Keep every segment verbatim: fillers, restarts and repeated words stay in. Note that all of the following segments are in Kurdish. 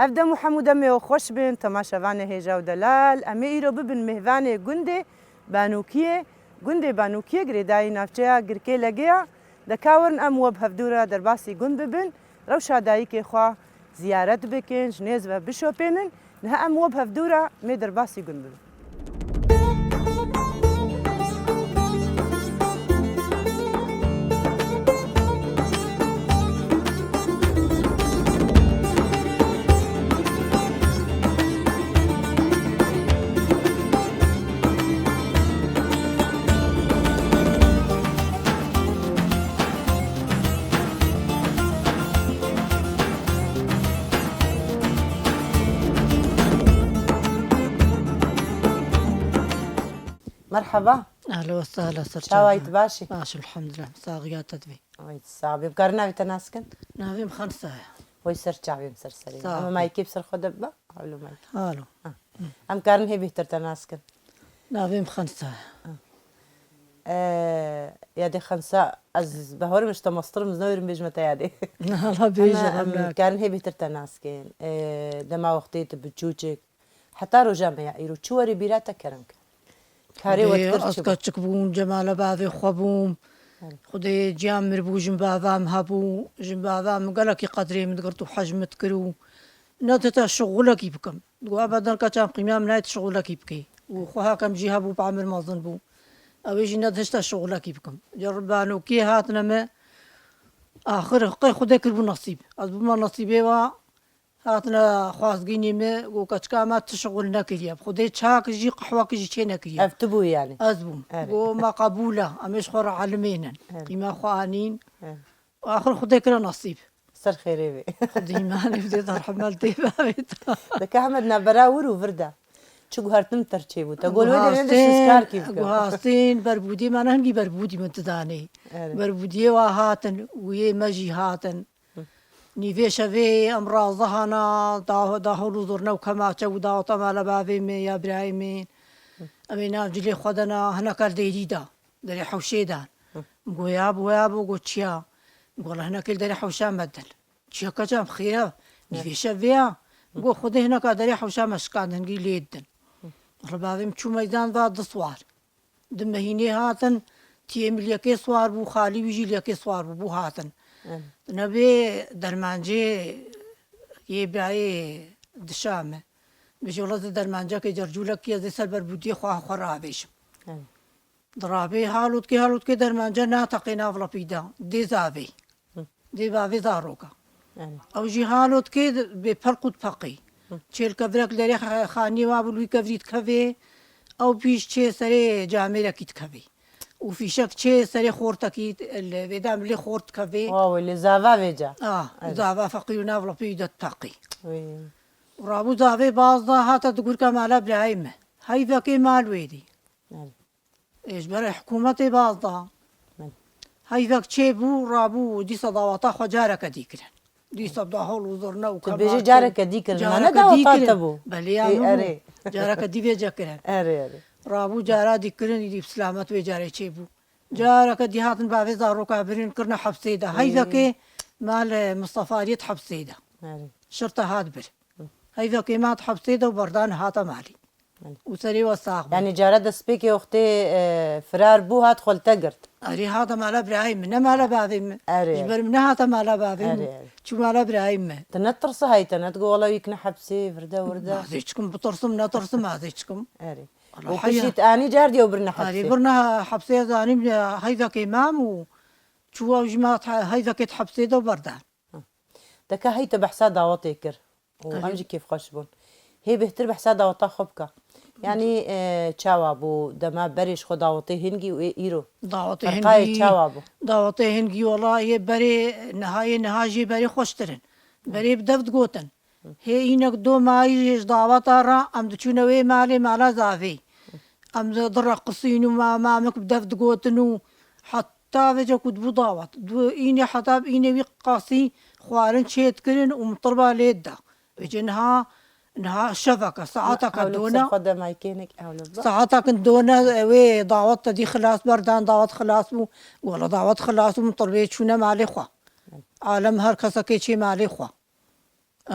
Ev dem û hemû demê we xweş bên, temaşevanê hêja û delal. Em ê îro bibin mêvanê gundê Banûkiyê. Gundê Banûkiyê girêdayî navçeya Girkê Legeya. De ka werin em we bi hevdû re derbasî gund bibin, rewşa dayikê xwe ziyaret bikin, ji nêz ve bişopênin. Niha em we bi hevdû re mê derbasî gund bibin. Merheba. Ehla we sehla, ser çawa yî, tu baş î? Baş, elhamdulillah. Saxiya te divê. Ay, sax bî. Em karin navê te nas kin? Navê min Xensa ye. Wey ser çavê min, ser serê min. Sax bî. Em maykê bi ser xwe de bibe. Halo maykê. Halo. Ha. Em karin hê bêhtir te nas kin? Navê min Xensa ye. Ha. Ee, yadê Xensa, ez bawerim ji te mestir im, ez nawerim bêjime te yadê. Hala bêje, em, em karin hê bêhtir te nas kin. Ee, dema wextê tu biçûçik, heta roja me ya îro, çi werê bîra te kerem ke? Karê we dikir çi bû? Ez keçik bûm, cemala bavê xwe bûm. Belê. Xwedê ciyan mir bû, jin bava min hebû. Jin bava min gelekî qedrê min digirt û hej min dikir û nedihta şixulekî bikim. Digot, "Ebeden keça min qîma min nayê tu şixulekî bikî." Û xwehakem jî hebû, bi emir mezin bû. Ew ê jî nedihişta şixulekî bikim. Ca banokê hatine me, axir qey Xwedê kiribû nesîb. Ez bûma nesîbê wa, hatine xwazgînî me, got, "Keçika me tu şixul nekiriye. Xwedê çak jî, qehwek jî çê nekiriye." Ev tu bû yani? Ez bûm. Evet. Got, "Me qebûl e, em ê ji xwe re elimênin." Evet. Qîma xwe anîn. Evet. Axir Xwedê kire nesîb. Ser xêrê bê. Xwedî îmanê bide, derhemal tê bavê te. Deke Hemed navbera wir û vir de. Çi guhertin ter çêbû? Te got wê derê de şizkar kî bike. Guhastên, berbûdî me ne hingî berbûdî min tu danê. Evet. Berbûdiyê wa hatin, wiyê me jî hatin. Hı. Nîvê şevê em razihana, da, da hol û zurne û kemaçe û daweta mala bavê me ya birayê me. Hı. Em ê nav cilê xwe de na, hineka li dêrî da. Derê hewşê dan. Hı. Min got, "Ya bo, ya bo," got, "Çiya?" Min got, "Wela hinekê li derê hewşa me din." "Çiya keça min, xêr e? Hı. Nîvê şevê ya?" Hı. Min got, "Xwedê hineka derê hewşa me şikandin, hingî lê didin." Hı. Wela bavê min çû meydan va du swar. Du mehînê hatin, tiyê min li yekê swar bû, xalî wî jî li yekê swar bû, bû hatin. Hı. Nebê dermancê yê birayê dişa me. Bêje, "Wela ez ê dermancekê cercûlekî, ez ê ser berbûdiyê xwe, xwe ravêjim." Hı. Dirabê halo dikê, halo dikê, dermanca nateqê nav lepî de. Dê zavê. Hı. Dê bavê zaroka. Evet. Ew jî halo dikê, bê pelq û dipeqê. Hı. Çêl kevirek li derê xe-, xaniyê wa bû, li wî kevirî dikevê. Ew pîş çê serê camêrekî dikevê. Û fîşek çê serê xortekî, li vêda milê xort dikevê. Wa wê lê zava vêca. Ah, evet. Zava feqî û nav lepî de dipeqî. Wê. Û rabû zavê baz da, hate digurka mala birayê me. Heyvekê mal wê dî. Evet. Ê, ji ber hikûmetê baz da. Min. Heyvek çêbû, rabû, dîsa daweta xwe careke dî kirin. Dîsa da hol û zurne û kemaçe û careke dî. Tu bêjî careke dî kirin, ma ne daweta te bû? Belê ya min bû. Erê. Careke dî vêce kirin. Erê, erê. Rabû cara dî kirin, îdî bi silamet wê carê çêbû. Careke dî hatin bavê zaroka birin kirine hepsê de. Ê. Heyvekê mal Mistefa Aliyê di hepsê de. Erê. Şirte hat bir. Heyvekê ma di hepsê de û berdan hate malî. Belê. Û serê we sax be. Yanî cara destpêkê wextê, e, firar bû, hat xwe li te girt. Erê, hate mala birayê min, ne mala bavê min. Erê. Ji ber min nehate mala bavê min. Erê, erê. Çû mala birayê min. Tu netirsa hey te, ne digo wela wî kine hepsê, virde, wirde. Ez ê çikim, bitirsim, netirsim, ez ê çikim. Erê. Wala û heya. Piştî tu anî car diye û birine hepsê. Erê, birine hepsê, ez anîm, heyvekê mam û çû ew jî ma heyvekê di hepsê de û berdan. Deke hey te behsa dawetê kir û em jî kêfxweş bûn. Hê bêhtir behsa daweta xwe bike. Yanî, e, çawa bû dema berê ji xwe dawetê hingî û ê îro? Dawetê hingî. Ferqayê çawa bû? Dawetê hingî wela yê berê niha, yê niha jî berê xweştir in. Berê bi dev digotin. Hê înek do mayî ji daweta re em diçûne wê malê, mala zavê. Em di, direqisîn û ma-, mamik bi dev digotin û heta vêca ku dibû dawet. Dû înê heta bi înê wî qasî xwarin çê dikirin û mitirba lê dida. Vêca niha, niha şeveke, saeteke dona. Xwe de maykênek ewle bi. Saeteke dona wê dawet te dî xilas berdan, dawet xilas bû. Wela dawet xilas bû, mitirbê çûne malê xwe. Alem her kesekê çê malê xwe.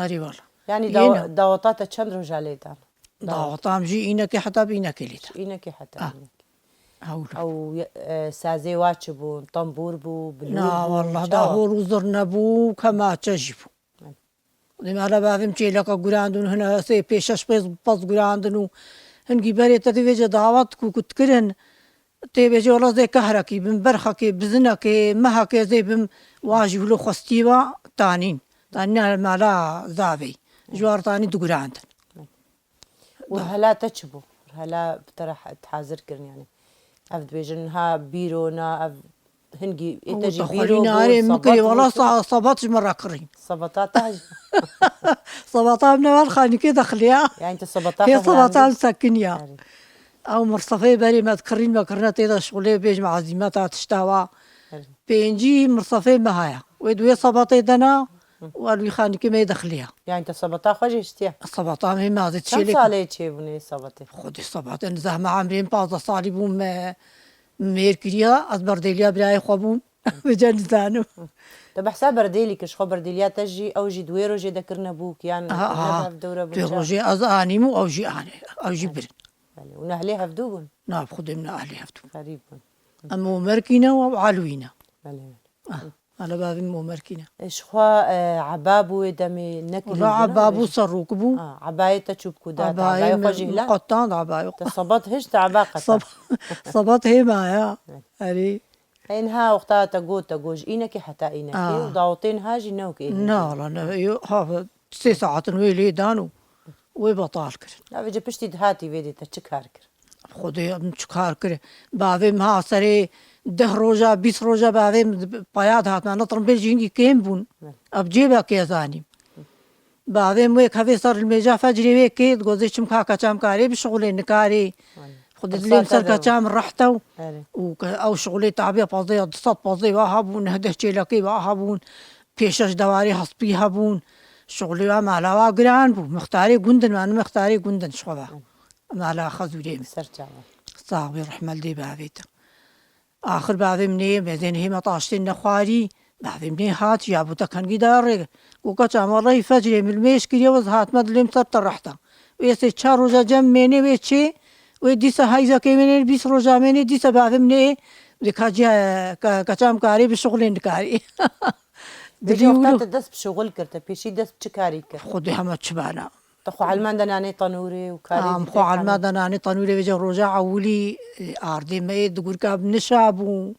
Arî wala. Yanî Yê dawa-, ne? Daweta te çend roja lê dan? Daweta em jî înekê heta bi înekê lê dan. Înekê heta Ah. Înekê. Hewlo. Ew, e, sazê wa çi bûn? Tembûr bû, bilûr Na, bû, wallah, çawa? Dahor û zirne bû, kemaçe jî bû. Demala bavê min çêleka gurandin, hine sê pê şeş pêz pez gurandin û hingî berê te divêje dawet ku, ku dikirin, tê bêje wela zê kehrekî bim, berxekê, bizinekê, mehekê zê bim, wa jî wilo xwestî wa tanîn. Tanîna mala zavê. Ji war tanî digurandin. Û hela te çi bû? Hela bi te re he-, hazir kirin yani. Ev dibêjin ha bîro na, ev hingî ê te jî Û bîro te xwelî bû, narê min sabat kirî, wela bû. Sa-, sabat ji min re kirî. Sabata te jî. Sabata min ewel xanîkê dexiliya. Yani te sabata Hê xwe sabata hilande? Min sekiniya. Erê. Ew mirsefê berê me dikirîn, me kirine tê de şixulê bêjim ezîmeta tişta wa. Erê. Pêncî mirsefê me haya. Wê di wê sabatê de na, Hı. û elwî xanîkê me yê dexiliya. Yani te sabata xwe jî hiştiye? Sabata me mazê Çend çêlê salê çêbûne sabatê? Xwedê sabatê, nizahme emrê min pazdeh salî bûm, me mêr kiriya, ez berdêliya birayê xwe bûm. Vêca nizanim. Te behsa berdêlî kir, ji xwe berdêliya te jî, ew jî di wê rojê de kirine bû, yan Aha, kirine aha. Bi hev dewre bû, Di çawa? Rojê ez anîm û ew jî anî, ew jî birin. Belê. Û nehlê hevdû bûn? Na, bi xwedê min nehlê hevdû. Xerîb bûn. Em Omerkî ne û ew Alwî ne. Belê, belê. Ah, ala bavê min Omerkî ne. E, ji xwe, e, eba bû wê demê, ne Wala kilîmkû ne, eba bû, ne jî. Serok bû. Ah, ebayê te çû bi ku da, te Ebayê ebayê xwe min jî hila? Qetan da ebayê. Te sabat hişt eba qeta. Sab-, sabat hêma ya. Evet. Erê. Hên ha wexta te got, te got ji înekê heta înekê Ah. û dawetên ha jî ne wek ê hingê. Na, wala ne, yo, ha, sê saetin wê lê dan û wê betal kir. Ya vêce piştî dihatî vê dê te çi kar kir? Xwedê min çi kar kir? Bavê min ha serê deh roja, bîst roja bavê min paya dihat. Me ne tirimbêl jî hingî kêm bûn. Evet. Ev cêbekê ez anîm. Bavê min wê kevê ser limêja fecrê wê kê, digot zê çim ka keça min karê bişixulê nikarê. Aynen. Xwedê dilê min ser keça min reht e û, Erê. û ke-, ew şixulê tabiya pazdeya du sed pazde wa hebûn, neh deh çêlekê wa hebûn, pê şeş dewarê hespî hebûn. Şixulê wa mala wa giran bû. Mixtarê gundin, me ne mixtarê gundin ji xwe ve. Aynen. Mala xezûrê min. Ser çava. Sax bî, rehme li dê bavê te. Axir bavê min ê, mezên hê me taştên nexwarî. Bavê min ê hat, ya bo te kengî da rê. Go keça me rey fecrê min mêş kiriye, ez hatime dilê min ser te rehta. Wê sê çar roja cem mênê wê çê, wê dîsa heyzekê mênê, bîst roja mênê, dîsa bavê min ê, dê ka ciya, ke-, keça min karê bi şixulên dikarê. Vêca Dilî wexta wilo. Te dest bi şixul kir, te pêşî dest bi çi karî kir? Xwedê hema çi bana. Te xwe elmenda nanê tenûrê û karê Am dî xwe pêk elmenda nanê tenûrê vêca roja ewilî, e, ardê me yê digurka nişa bû.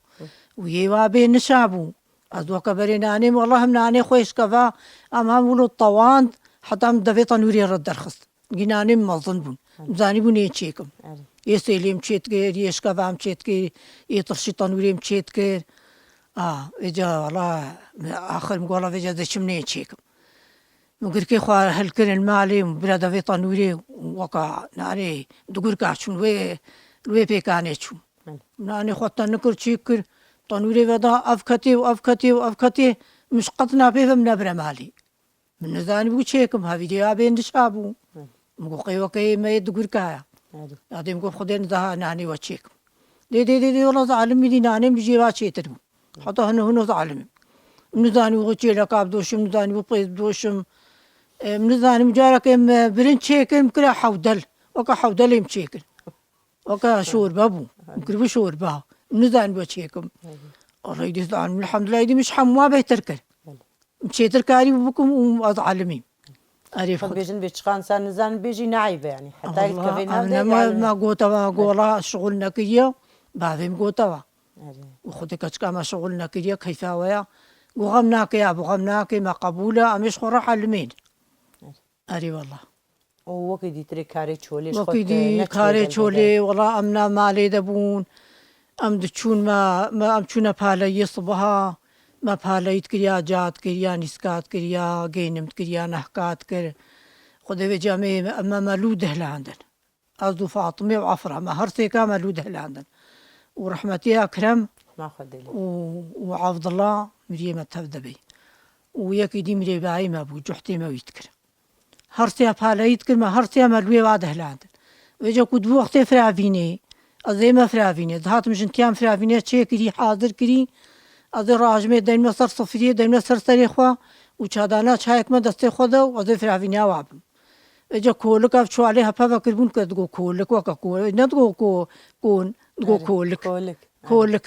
Û yê wa bê nişa bû. Ez weke berê nanê min, wela him nanê xwe şkeva, em hem wilo tewand, heta min devê tenûrê re derxist. Gî nanê min mezin bûn. Em zanîbûn ê çêkim. Erê. Yê sêlê min çêdikir, yê şkeva min çêdikir, yê tirşî tenûrê min çêdikir. A, vêca wela, axir min got, wela vêca ez ê çim nê çêkim. Min girkê xwe hilkirin malê û bira devê tenûrê û weka nanê digurka çûn wê, li wê pêkanê çûn. Belê. Nanê xwe te nikir çî kir, tenûrê veda, ev ketê û ev ketê û ev ketê, min ji qet napê ve min nebire malê. Min nizanîbû çêkim, hevîdê ya bên dişa bû. Belê. Min got, qey weke yê me yê digurka ya. Belê. Ya dê min got, Xwedê nizaha nanê we çêkim. Dê, dê, dê, dê, wela zalim bî dî nanê min jê va çêtir bû. Heta hino hino zalim im. Nizanî wî çêleka bidoşim, nizanî wî pêz bidoşim. E, nizanî min carekê min birin çêkir, min kira hewdel. Weke hewdelê min çêkir. Weke şorbe bû. Min kiribû şorbe. Nizanî wî çêkim. Elhamdulillah, dî min ji hemû bêhtir kir. Çêtir karî bikim û ez alimîm. Erê Xwedê. Bêjin bê çiqan ser nizan bêjî neeybe yani. Heta Allah, kevê ev nav de nema yani. Me gota va gola şixul nekiriye, bavê min gota va. Erê. Û Xwedê keçika me şixul nekiriye, keyfa we ya. Got xem nake ya, bo xem nake, me qebûl e, em ê ji xwe re helimên. Erê. Erê wallah. Û wekî dîtirê karê çolê ji xwe Wekî te dî neçûye karê belbele. Çolê, wela em nav malê de bûn. Em diçûn me, me, em çûne paleyiyê sibiha. Me paleyî dikiriya, ca dikiriya, nîska dikiriya, gênim dikiriya, nehka dikir. Xwedê vê cemê me, me, me lû dihlandin. Ez û Fatimê û Efra, me her sêka me lû dihlandin. Û rehmetiya Ekrem Ma Xwedê lê. û, û Evdillah miriyê me tev de bî. Û yekî dî mirêbayî me bû, cuhtê me wî dikir. Her sêya paleyî dikir me, her sêya me li wê va dehlandin. Vêca ku di wextê firavînê, ez ê me firavînê, dihatim jintiya min firavînê çêkirî, hazir kirî, ez ê rajimê deyne ser sifiriyê, deyne ser serê xwe, û çadana çayek me destê xwe de û ez ê firavîna wa bim. Vêca kolik ev çuwalê hepe vekiribûn ke digo kolik, weke ko-, ne digo ko-, kon, digo Erê, kolik. Kolik. Kolik.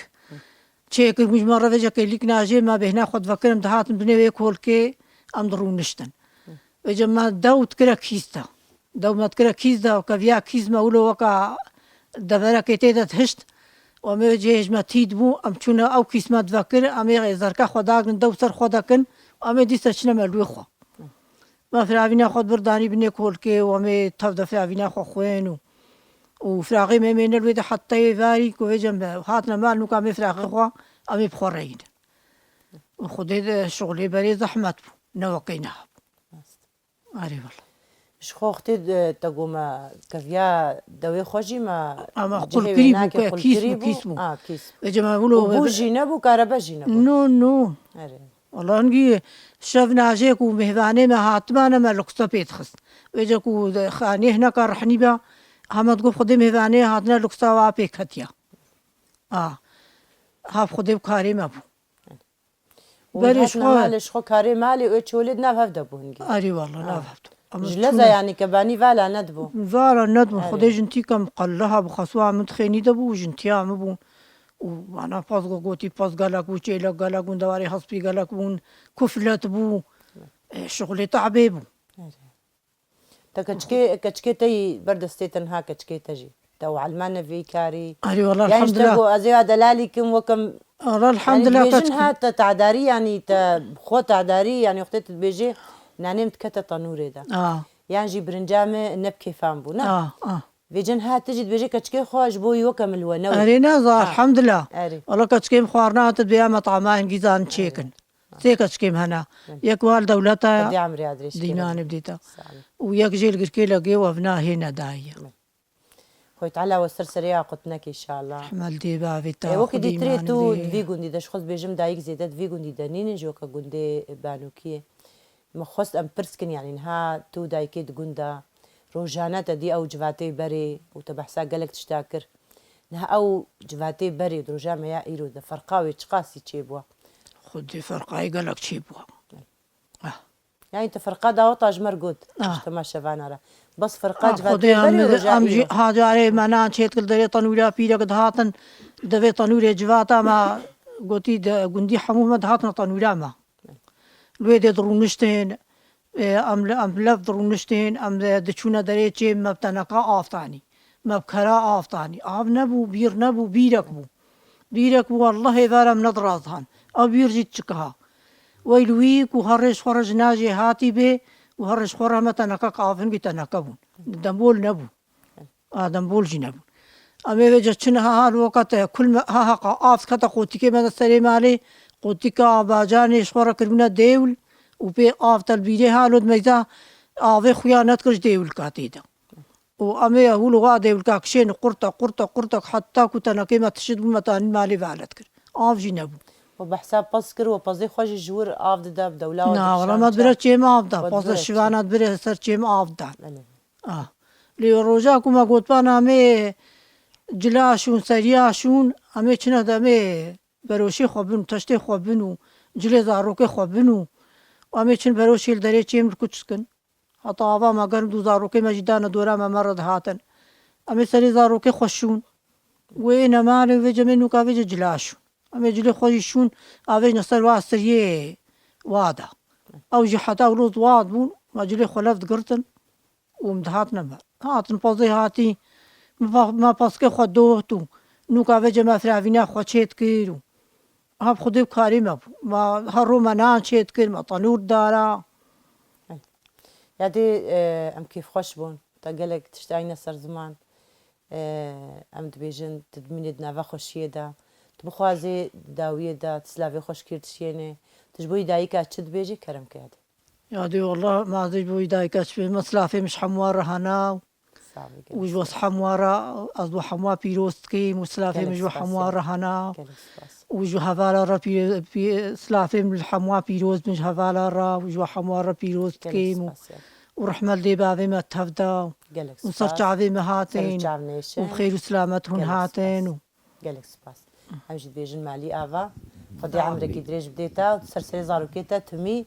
Çêkiribûn ji me re vêca kêlîk najê, me bêhna xwe divekirin, dihatin binê wê kolkê, em dirûniştin. Vêca me dew dikire kîsta. Dew me dikire kîs de, keviya kîs me wilo weka deverekê tê de dihişt. Û em ê cihê ji me tî dibû, em çûne ew kîs me divekir, em ê zerka xwe dagrin, dew ser xwe dekin, û em ê dîsa çine me li wê xwe. Me firavîna xwe dibir danî binê kolkê û em ê tev de firavîna xwe xwên û, û firaxê me mêne li wê de heta yê varî ku vêca me hatine mal nûka em ê firaxê xwe, em ê bi xwe reyîne. Û Xwedê de şixulê berê zehmet bû, ne wekey niha bû. Rast. Erê wele. Ji xwe wextê de te got me keviya dewê xwe jî me Ama cihê wê qulkirî bû, nakê ke kîs qulkirî bû, bû. Kîs bû. A, kîs bû. Vêca me wilo Û bû vebe- jî nebû, karebe jî nebû. No, no. Erê. Wala hingî şev najê ku mêvanê me hatibane me luksa pê dixist. Vêca ku de-, xanê hineka rehnî be, hema digot Xwedê mêvanê hatine luksa wa pê ketiya. A. Haf Xwedê bi karê me bû. Û Berê hatine ji xwe malê, ji xwe karê malê û çolê di nav hev de bû hingî. Erê wala, Ha. nav hev de. Ama Ji çûne. leza yanî kebanî vala nedibû. Vala nedibû. Erê. Xwedê jin tîkem qelleha bû, xeswa min dixênî de bû, jin tiya min bûn. Û wana pez go-, gotî pez gelek bû, çêlek gelek bûn, dewarê hespî gelek bûn, kuflet bû. E, şixulê te'bê bû. Erê. Te keçikê, keçikê te yî ber destê te niha keçikê te jî. Te û elmane vê karî. Erê wala, Yan ji te elhamdulillah. go ez ê ya delalî kim wekim. Wala, Yani elhamdulillah, dibêjin keçikê. ha te te'darî, yani te xwe te'darî, yani wextê tu dibêjê nanê min dikete tenûrê de. Ah. Yan jî birinca me ne bi kêfan bû, ne? Ah, ah. Vêcin ha tu jî dibêjê keçikê xwe ji bo wî weke min li we ne wê. Erê ne, za, Ha. elhamdulillah. Erê. Wala keçikê min xwarina hate dibêya me tama hingî zan çêkin. Sê keçikê min hene. Belê. Yek wa li dewleta ya. Xwedê emrê ya dirêj kê Dînanê bidî. bidîta. Sağ olun. Û yek jê li girkê legê we vina hê nedayî. Belê. Xwedê Teala we ser serê ya qutinekê inşallah. Rehme li dê bavê te, E, wekî Xwedê dîtirê îmanê tu dê. di vî gundî de, ji xwe dibêjim dayik zêde di vî gundî de nîne, ji weke gundê Banûkiyê. Me xwest em pirs kin, yanî niha tu dayikê di gund de, rojane te dî ew civatê berê û te behsa gelek tişta kir. Niha ew civatê berê di roja me ya îro de ferqa wê çiqasî çêbûwa? Xwedê ferqayê gelek çêbûwa. Ah. Yani te ferqa daweta ji me re got, Ah. ji temaşevana re. Bes ferqa Ah, civatê Xwedê berê em, û roja em îro. jî ha carê me nan çêt kir derê tenûra pîrek dihatin, devê tenûrê civata me gotî de gundî hemû me dihatin tenûra me. Li wê dê dirûniştin, e, em li, em lev dirûniştin, em, e, diçûne derê çêm me bi teneka av tanî. Me bi kera av tanî. Av nebû, bîr nebû, bîrek bû. Bîrek bû, wellehê ver em nedirazhan. Ew bîr jî çikiha. Wey li wî ku her rêj xwe re ji najê hatî bê û her rêj xwe re me teneka, avin bî teneke bûn. Dembol nebû. Adem bol jî nebûn. Em ê vêca çin ha, ha, li weka te kul me, ha, ha, qa-, av kete qotikê me de serê malê, qotika bacanê ji xwe re kiribûne dêwl û pê av telbîrê ha, lo dimeyza avê xuya nedikir ji dêwlka tê de. Û em ê hûl wa dêwlka kişên qurte, qurte, qurte, heta ku tenekê me tişt bû, me tanî malê velet kir. Av jî nebû. We behsa pez kir, we pezê xwe jî ji wir av dida, bi dewla we Na, wala me dibire çêm av da, We pezê dibire şivana dibire ser çêm av da. Belê. Ah. Lê roja ku me gotbana em ê cila şûn, seriya şûn, em ê çine de em ê beroşê xwe bin, teştê xwe bin û cilê zarokê xwe bin û em ê çin beroşê li derê çêm li kuç dikin. Heta ava me germ dû zarokê me jî dane dora me, me re dihatin. Em ê serê zarokê xwe şûn. Wê ne malê vê cemê nûka vê cila şûn. Em ê cilê xwe jî şûn, avêjne ser wa seriyê wa da. Ew jî heta ew roz wa bûn, me cilê xwe lev digirtin. û em dihatin me. Hatin pezê hatî, me pa-, me paskê xwe doht û nûka vêca me firavîna xwe çêt kir û hab Xwedê bi karê me bû. Me her ro me nan çêt kir, me tenûr dara. Yadê, e, em kêfxweş bûn. Te gelek tişt ayne ser ziman. E, em dibêjin, tu dimînî di nava xweşiyê de. Tu bixwazê dawiyê de, tu silavê xweşikê dişiyênê. Tu ji bo wî dayika çi dibêjî, kerem ke yadê. Yadê, wallah, ma ez ji bo wî dayika çi bêjim, me silafê min ji hemû re hena. Sağ ol, û ji we hemû re, ez we hemû pîroz dikim û silafê min ji we hemû re hena. Gelek spas. Û ji hevala re pî-, pî-, silafê min li hemû pîroz bin ji hevala re û ji we hemû re pîroz dikim û, û rehmet lê bavê me tev da. Gelek spas. Û ser çavê me hatin. Ser çavnêşin. Û xêr û silamet hûn hatin û Gelek spas. Em jî dibêjin malî ava. Xwedê emrekî dirêj bidê te û ser serê zarokê te timî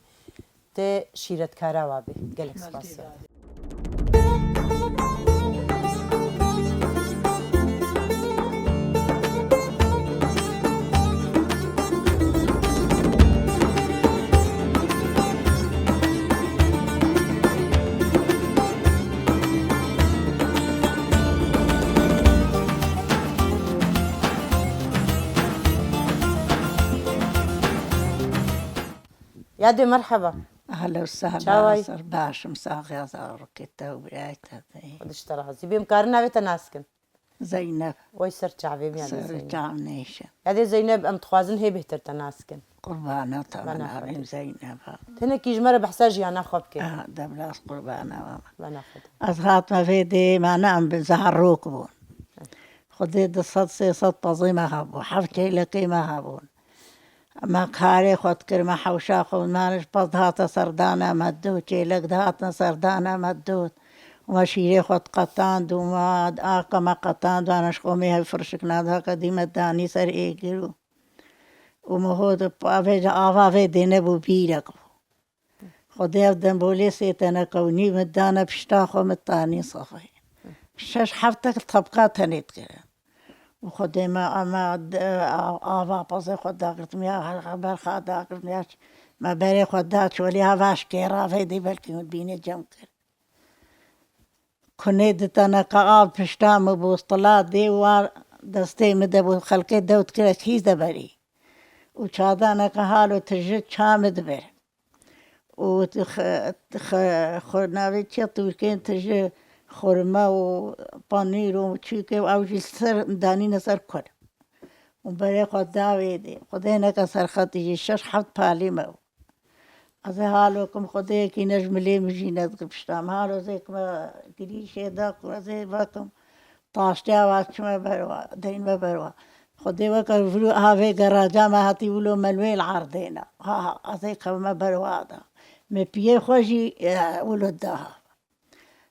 Tê şîretkara wa bê. Gelek spas. Yadê, merheba. Ahla û sahla. Çawa yî? Ser baş im, saxiya zarokê te û birayê te de. Xwedê ji te razî bê. Em karin navê te nas kin? Zeynep. Wey ser çavê min, yadê Zeynep. Ser çav nêşe. Yadê Zeynep, em dixwazin hê bêhtir te nas kin. Qurbana te, min navê min Zeynep e. Tenekî ji me re behsa jiyana xwe bike. Ah, de biraz qurbana we. Bana Xwedê. Ez hatime vê dê, me ne em bi zarok bûn. Xwedê du sed sê sed pezê me hebû, heft çêlekê me hebûn. Me karê xwe dikir, me hewşa xwe, me ji pez dihate serdana me dot, çêlek dihatine serdana me dot. Û me şîrê xwe diqetand û me aka me qetand, wana ji xwe mê hev firşikna dake dî me danî ser êgir û, û me hot avê, ava vê dê nebû bîrek bû. Xwedê ev dembolê sê teneke û nîv min dane pişta xwe, min tanî sefê. Şeş heftek tepka tenê dikirin. Û Xwedê me, me d-, a-, ava pezê xwe dagirtimiya, berxa dagirtimiya, me berê xwe da çolî hava şkêra vê dê belkî min bînê cem kir. Kunê di teneka av pişta min bû, stila dê wa destê min de bû, xelkê dew dikire kî de berî. Û çadaneke halo tije ça min dibir. Û xe-, xe-, xwe navê çi tirkên tije xurme û panîr û çîkê û ew jî ser danîne ser kur. Û berê xwe da wê dê. Xwedê neke serxetî jî şeş heft palî me bû. Ez ê halo kim, Xwedê yekî ne ji milê min jî nedike pişta min. Halo zêk me girîşê da ku ez ê vekim. Taştiya ve çime berwa, deyme berwa. Xwedê weke vîrû avê geraja me hatî wilo me li wê li erdê ne. Ha, ha, ez ê kevime berwa da. Me piyê xwe jî, e, wilo da.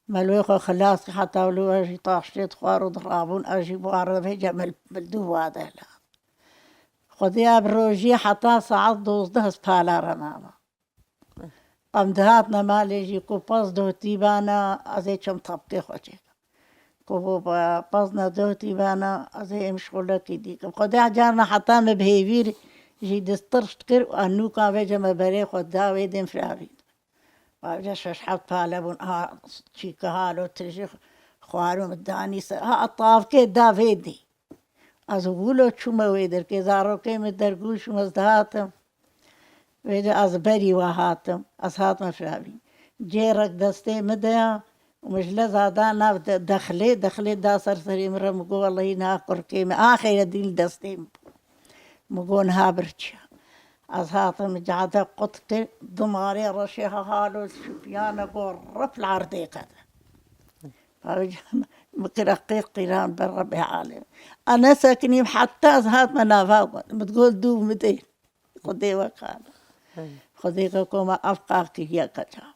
Me li wê xwe xilas kir, heta wilo ez jî taştê dixwar û dirabûn, ez jî bi wan re vêce me li, me li dû wa de hela. Xwedê ev rojî heta saet dozdeh ez pala re mama. Em dihatine malê jî ku pez dotî bana, ez ê çim tepkê xwe çêkim. Ku bo ba-, pez ne dotî bana, ez ê em şixulekî dî kim. Xwedê carna heta me bi hêvîr jî distirşt kir û enûka vêce me berê xwe da wê dên firavîn. Vêce şeş heft pale bûn, ha, çîka halo tijî xwarin min danî ser. Ha, tavkê da vê dî. Ez wilo çûme wê derkê, zarokê min dergûş û ez dihatim. Vêca ez berî we hatim, ez hatime firavîn. Cêrek destê min de ya û min ji leza da nav de-, dexlê, dexlê da ser serê min re, min got, "Wellehî niha kurkê min, axê re dî li destê min bû." Min got, "Niha birçiya." Ez hatim cade qut kir, dimarê reşê ha halo şipiyane got, "Rif li erdê qede." Min kire qîr qîran ber Rebê alem. A nesekinîm heta ez hatime nava got. Min digot dû min dê. Xwedê wekana. Hey. Xwedê ke koma ev qaqî yeke çawa.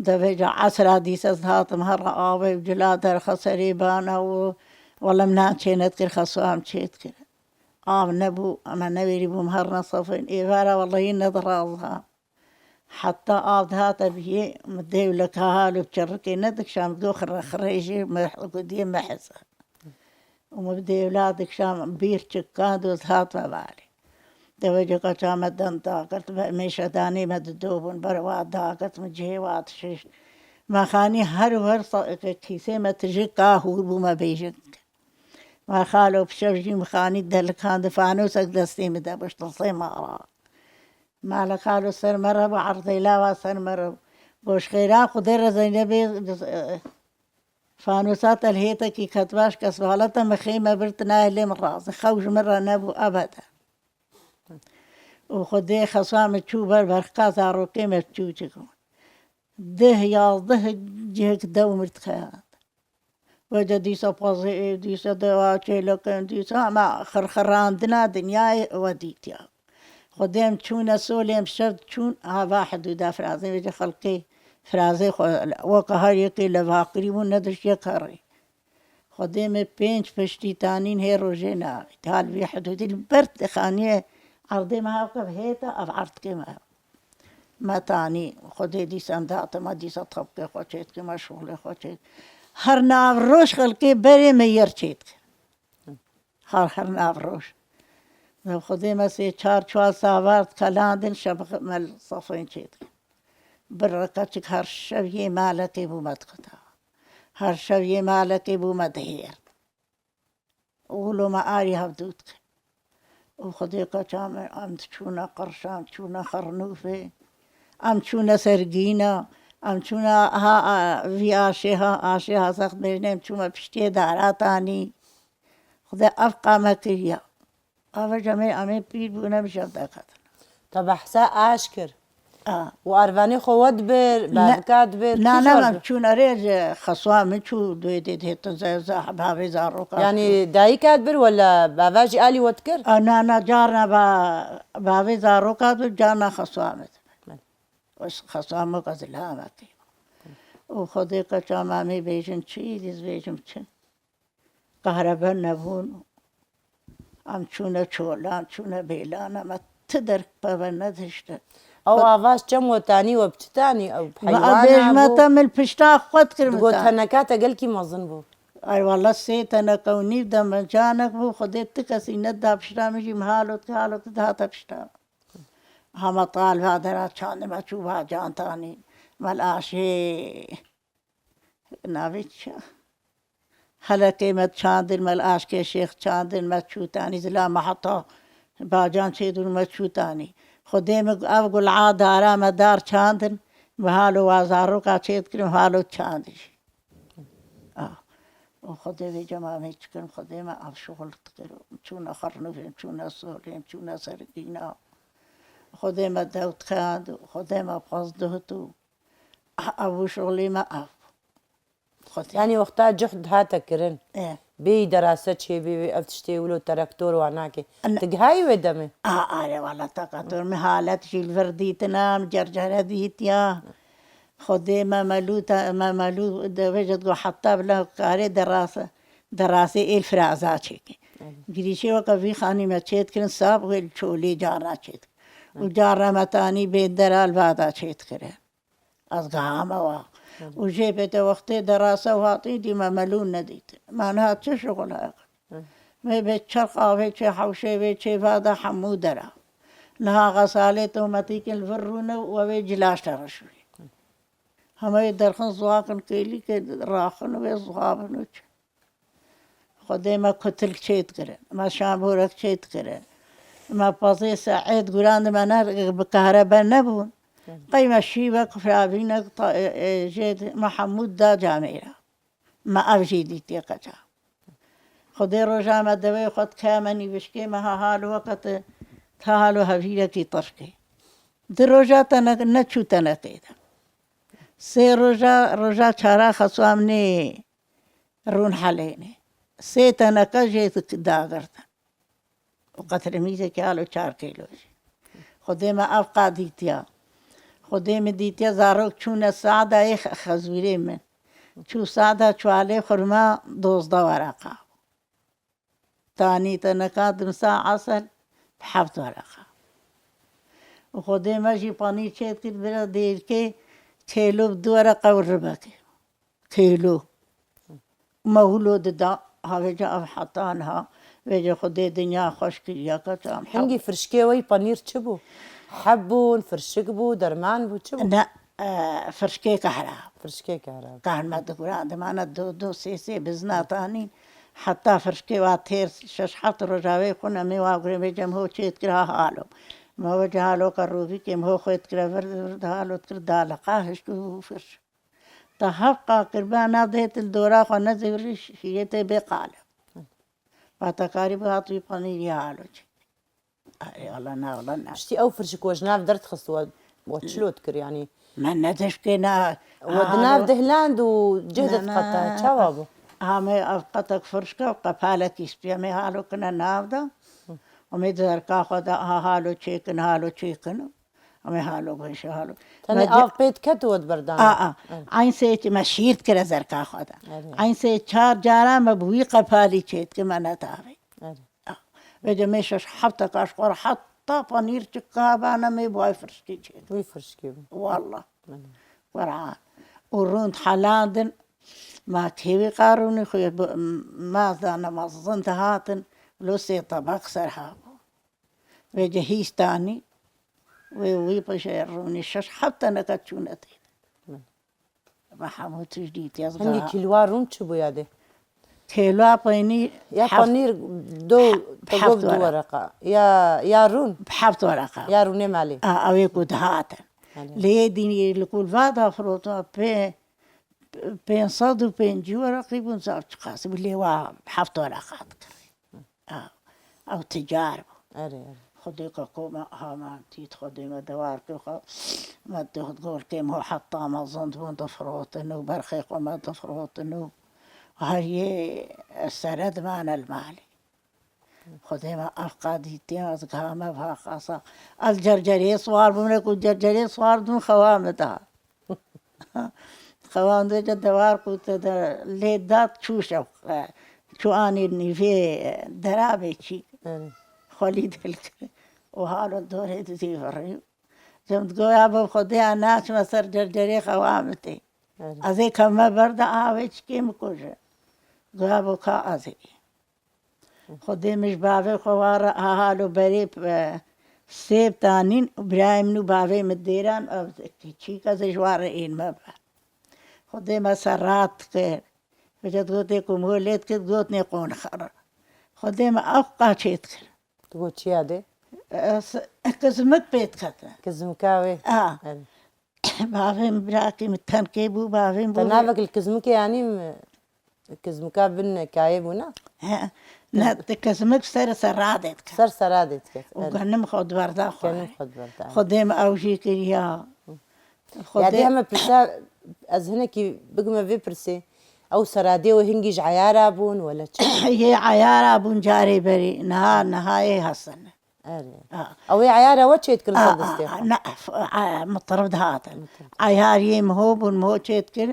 Devêca esra dîse ez hatim herre avê û cila derxe serê bana û wele min çê nedikir xeso em çê dikir. Av nebû, em newêrî bûm her nesefên êvara wellehî nediraza. Heta av dihate bihê, min dêwleka halo çirikê nedikşand, go xire xirê jî me gudiyê me heze. Û min bi dêwla dikşand, bîr çikan doz hat me balê. Deveceka ça me dend dagirt, be-, mêşedanê me dido bûn, ber wa dagirt, min cihê wa dişişt. Me xanî her wer sa-, kîsê me tijî ka hûr bû me bêjin. Me xalo bi şev jî min xanî delikandî, fanosek destê min de bû, ji tilsê mara. Mala xalo ser me re bû, erdê lava ser me re bû. Goşxêra Xwedê re Zeynebê, e, fanosa telhêtekî ketbaş kes halete min xê me bir tinaye lê min razî. Xew ji min re nebû ebede. Û Xwedê xesa min çû ber berxka zarokê me çû çik bûn. Deh yazdeh cihek dew mir dixeyat. Wece dîsa pazê, dîsa dewa çêlekin, dîsa hema xirxirandina dinyayê we dîtiya. Xwedê em çûne solê em şev çûn hava hidûda firazê, wece xelkê firazê xwe weke her yekê levakirî bûn, nediş yek herê. Xwedê me pênc piştî tanîn hê rojê navît. Hal vî hidûdî li ber xaniyê erdê me hewke hêta ev erdkê me. Me tanî, Xwedê dîsa em dihatin, me dîsa tepkê xwe çêdikir, me şixulê xwe çêdikir. Her nav roj xelkê berê me yer çêdikir. Her, her nav roj. Me Xwedê me sê çar çar savar kelandin, şev me safên çêdikir. Bir reqeçik her şev yê malekê bû me dixwita. Her şev yê malekê bû me dihêrt. Û lo me arî hevdû dike. Û Xwedê qeça me, em diçûne qirşan, çûne Xirnûfê, em çûne Sergîna, em çûne ha, a, vî aşê ha, aşê ha zext bêjne, em çûme piştiyê dara tanî. Xwedê ev qa me kiriya. Ava cemê em ê pîr bûne, em ji hev derketin. Te behsa aş kir. A. Û arvanê xwe we dibir, Ne, bavika dibir, na, kî na, zor em bi? Çûn erê ji xeswa min çû, duê dê dihêtin ze-, ze-, bavê zaroka. Yanî dayika dibir wela bava jî alî we dikir? A, na, na, carna ba-, bavê zaroka dibir, carna xeswa min dibir. Belê. Wes xeswa min ke zilama kê. Û Xwedê qeça me em ê bêjin çi, dîz bêjim çi. Kahrebe nebûn. Em çûne çolan, çûne bêlan, em ti derk peve nediştin. Ew Xwe- avaz çem we tanî, we bi çi tanî? Ew Ve heywana bêjme bû? Te min pişta xwe dikir min Digot ta. Teneka te gelkî mezin bû. Ay wala sê teneke û nîv de min canek bû, Xwedê ti kesî neda pişta min jî, min halo dikir, halo dikir, dihate pişta min. Hema tal va dera çandime çû va can tanî. Me li aşê Navê çi? Helekê me çandin, me li aşkê şêx çandin, me çûtanî zila me heta bacan çêdûn me çûtanî. Xwedê min ev gul'a dara me dar çandin, me halo wa zaroka çêdikirin, halo çandî jî. Ah. Û Xwedê vê cema me çikin, Xwedê me ev şixul dikir. Çûne Xirnûfê, çûne Sorê, çûne Sergîna. Xwedê me dew dikand, Xwedê me pez dihit û Ev bû şixulê me ev. Xwedê. Yanî wexta cihd hate kirin. E. Bêyî derase çêbê wê ev tiştê wilo teraktor wana ke. Ne. Tu gihayî wê demê? A, are wala teraktor min halet jî li vir dîtina, min cercere dîtiya. Xwedê me melû te, me melû devê jî digot heta bila karê derase, derasê êl fraza çêke. Evet. Girîşê weke vî xanî me çêdikirin, sab wê li çolê carna çêdikirin. Û carna me tanî bê dera li vada çêdikirin. Ez gihame wa. Hı. Û jê bê te wextê derase û hatî dî me melûn nedît. Me niha çi şixul heye? Hı. Me bê çerx avê çê hewşê vê çê vada hemû dera. Niha xesalê tometîkin li vir rûne û ew ê cilaş te rişûyê. Hemeyê derxin zuakin kêlîkê raxin û wê zuabin û çi. Xwedê me kutilk çêdikirin, me şamborek çêdikirin. Me pezê se'êd guran di me ne, bi kahrebe nebûn. Hı. Qey me şîvek, firavînek ta-, e, e, jê di-, me hemû da camêra. Me ev jî dîtiye qeca. Xwedê roja me dewê xwe dike, me nîvişkê me ha hal weke ti, ti halo hevîrekî tirkê. Di roja te ne, neçû tenekê de. Sê roja, roja çara xeswa min ê rûn helênê. Sê teneke jê dagirtin. Û qetremîzekî halo çar kîlo jî. Xwedê me ev qa dîtiya. Xwedê min dîtiya zarok çûne Saada yê xe-, xezûrê min. Çû Saada çuwalê xurma dozdeh wereqa. Tanî teneka dimsa esel bi heft wereqa. Û Xwedê me jî panîr çêdikir bira dêrkê kêlo bi du wereqa û ribekê. Kêlo. Me wilo dida, ha vêca ev heta niha, vêca Xwedê dinya xweş kiriya, qeça em Hingî firşkê we yî panîr çi bû? Heb bûn, firşik bû, derman bû, çi bû? Ne, e, firşkê kehra. Firşkê kehra. Kehn me digura, dimane du, du, sê, sê bizna tanî, heta firşkê wa têr şeş heft roja wê xwin, em ê wa gurê vêca em ho çê dikir ha halo. Me wêca haloka rovîkê em ho xwê dikire vir, vir di halo dikir daliqa hişk û firş. Te hevqa kir, bena dêt li dora xwe nezêwirî şiyê tê bê qale. Ba te karî bi hat wî panîrî halo çi. Ay, wala na, wala na. Piştî ew firşik we ji nav derdixist we, we çilo dikir, yanî? Me ne dişkê na. We di nav dihland û cih de diqeta, çawa bû? Ha, me ev qetek firşke û qepalekî spî, em ê halo kine nav de. Em ê di zerka xwe de, ha, halo çêkin, halo çêkin. Em ê halo bêje halo. Tenê Me ce- av pê diket û we diberdan. A, a. Evet. Eyn sê me şîr dikire zerka xwe de. Evet. Eyn sê çar cara me bi wî qepalî çêdike me netavê. Evet. A. Vêca me şeş heft deka ji xwe re heta çiqa panîr, çiqa bana me bay firşkî çêt. Wî firşkî bû. Wallah. Belê. Qur'an. Û rûnd helandin, ma kêwî qarûnî xwe bi, ma zana ma zin dihatin, lo sê tebaq ser habû. Vêce hîstanî, wê wî paşê rûnî şeş heft teneke çûne tê. Belê. Me hemû tişt dîtiye. Hingî kîlwa rûn çi bûya dê? Kêlwa peynî Ya heft, panîr do heft togok du wereqa. wereqa. Ya, ya rûn. Heft wereqa. Ya rûnê malê. A, ew ê ku dihatin. Belê. Lê yê dînî li kulva da firota pê, pênc sed û pêncî wereqî bûn, zaf çiqas bû, lê wa heft wereqa dikir. A, ew ticar bû. Erê, erê. Xwedê ka koma ha me tît, Xwedê me dewar kir xwe. Me dihut golkê me heta me zand bûn difirotin û berxê xwe me difirotin û her yê sere dimane li malê. Xwedê me ev qadî tê ez giha me va qasa. Ez cercerê swar bûm, ne ku cercerê swar dûm xewa me da. Xewan de dewar qûte de lê dat çû şew, e, çû anî nîvê, e, derabê çî. Erê. Xwelî dilkir. Û halo dorê dizî virî. Cem digo ya bo Xwedê ya naçme ser cercerê xewa min tê. Erê. Ez ê keme ber de avê çikê min kuje. Goya bo ka ez ê. Xwedê min ji bavê xwe wa re ha halo berê, e, sêv tanîn û birayê min û bavê min dêran, ev çîk ez ê ji wa re ên me be. Xwedê me serrat dikir. Vêca digotê ku min lê dikir, digotinê qonxer. Xwedê me ew qaçê dikir. Tu got çiya dê? E, s-, kizmik pê dikete. Kizmika wê? A. Erê. Bavê min birakê min tenkê bû, bavê min Te bû. navek li kizmikê anî mi? Kizmika bin kayê bû ne? He, ne, te kizmik ser seradê dike. Ser seradê dike, Û erê. genim xwe di berda xwe. Genim xwe di berda. Xwedê min ew jî kiriya. Ya dê Xwedê heme pirsa, ez hinekî bigime vê pirsê. Ew seradê wê hingî ji eyara bûn wele çi? Yê eyara bûn carê berî. Niha, niha yê hesin. Erê. A. Ew ê eyara we çê dikirin ser destê xwe? Ne, f-, a, mitirib dihatin. Mitirib. Eyar yê miho bûn, miho çê dikir,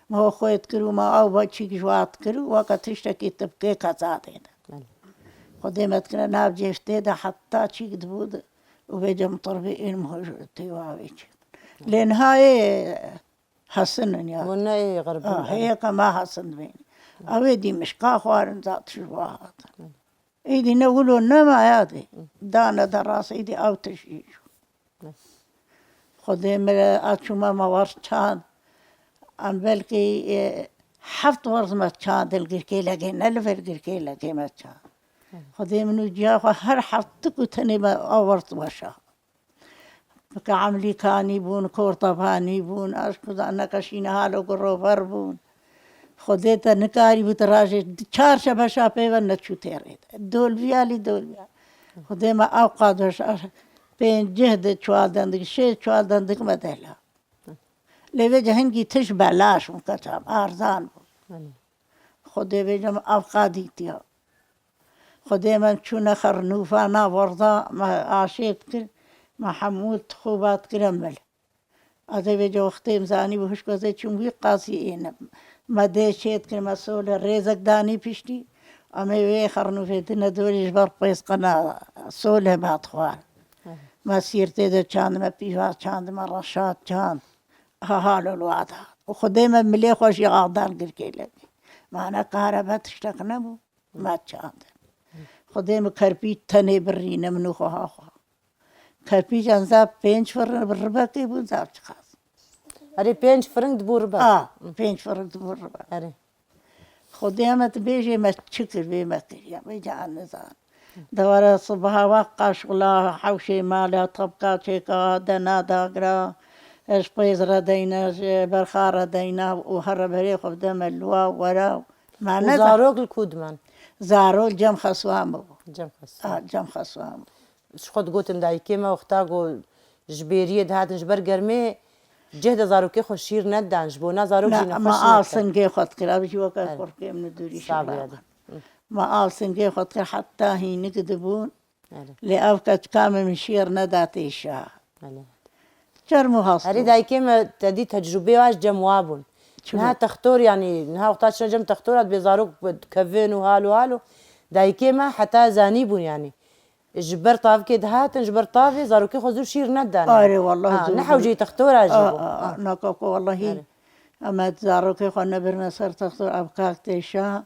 miho xwê dikir û me ew ve çîk ji wa dikir û weke tiştekî tibkê keza tê de. Belê. Xwedê me dikire nav cêftê de heta çîk dibû de û vêce mitiribê ên miho ji tê wa wê çê. Lê niha yê hesin in ya. Hûn ne ê xeribûn, A, erê. heye ke me hesin dibên. Ew ê dî mişka xwarin zat ji wa hatin. Êdî ne wilo nema ya dê. Dane de rast êdî ew tişt jî. Xwedê min re a çûme me war çand. Em belkî, e, heft werz me çand li girkêlekê, ne li vir girkêlekê me çand. Xwedê min û ciya xwe her heft tik û tenê me ew werz weşa. Ke Emlîkanî bûn, Kortebanî bûn, ez ku zaneke şîne halo ku rover bûn. Xwedê te nikarîbû tu rajê di çar şebeşa pê ve neçû têrê de. Dolviya lî dolviya. Xwedê me ew qad weş, pêncih de çual dendik, şêst çual dendik me dehla. Lê vêce hingî tişt belaş bûn, keçam, arzan bûn. Belê. Xwedê vêce me ev qadîtiya. Xwedê me çûne Xernûfa na werda me aşê dikir, me hemû tixûba dikire mil. Ez ê vêce wextê em zanî bi hişk ez ê çûm wî qasî êne. Me dê çê dikir, me solê rêzek danî piştî. Em ê wê Xernûfê dine dorî ji ber pêsqena solê me dixwar. Me sîrtê de çand, me pîva çand, me reşat çand. Ha halo li wa da. Û Xwedê me milê xwe jî adan girkê lekê. Ma ne karebe tiştek nebû. Me çandin. Xwedê min kerpîç tenê birîne min û xweha xwe. Kerpîç enza pênc firin bi ribekê bûn, zaf çiqas. Erê, pênc firin dibû ribe. A, pênc firin dibû ribe. Erê. Xwedê me dibêjê me çi kir, vê me kiriya, vê ca nizan. Dewara sibaha we qaşqula hewşê mala tepka çêka dena dagira, ji pêz re deyne, ji berxa re deyne û here berê xwe bide me li wa wera. Me Û ne zarok li ku diman? Zarok cem xeswa min bû. Cem xeswa. A, cem xeswa min bû. Ji xwe digotin dayikê me wexta ku ji bêriyê dihatin ji ber germê cih de zarokê xwe şîr nedan, ji bona zarok jî Ne, nexweşî me a nekirin. singê xwe dikir, ev jî weke Evet. kurkê min dûrî Sabiya şîra de. Me a singê xwe dikir heta hînik dibûn. Evet. Lê ev keçika min min şîr neda têşa. Evet. Çerm û hastû. Erê dayikê me te dî tecrûbê wa ji cem wa bûn. Çi Niha bû? textor, yanî niha wexta çine cem textora dibê zarok kevin û hal û hal û dayikê me heta zanî bûn yanî. Ji ber tavkê dihatin, ji ber tavê zarokê xwe zû şîr nedane. Are, wallah, Ha, zû, ne zû. Hewceyî textora jî A, bû. a, A. Nakako, wallahî. Are. Em zarokê xwe nebirine ser textor, ev kak têşa.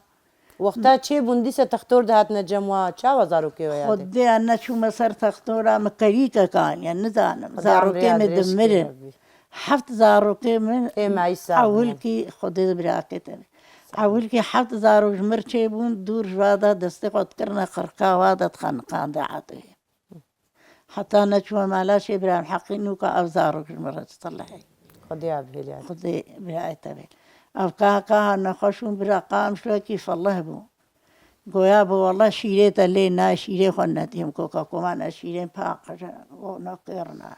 Wexta çêbûn, dîse textor dihatine cem wa, çawa zarokê we yadê? Xwedê, ez neçûme ser textora, min kerîkek aniye, nizanim. Xwedê Zarokê emrê min adrê dimire. Şikê Heft zarokê min Ê me îsa ewilkî Xwedê birakê te be. Ewilkî heft zarok ji mir çêbûn, dûr ji wa de destê xwe dikirine xirka wa de dixeniqande edê. Heta neçûme mala şê Îbrahîm Heqî nûka ev zarok ji min re ditilehê. Xwedê ya bihêlî ya. Xwedê birayê te be. Ev kaka nexweş û bira qamşekî felih bû. Goya bi wele şîrê te lê nayê, şîrê xwe nedîm, koka koman ez şîrên paqij û nakêrina.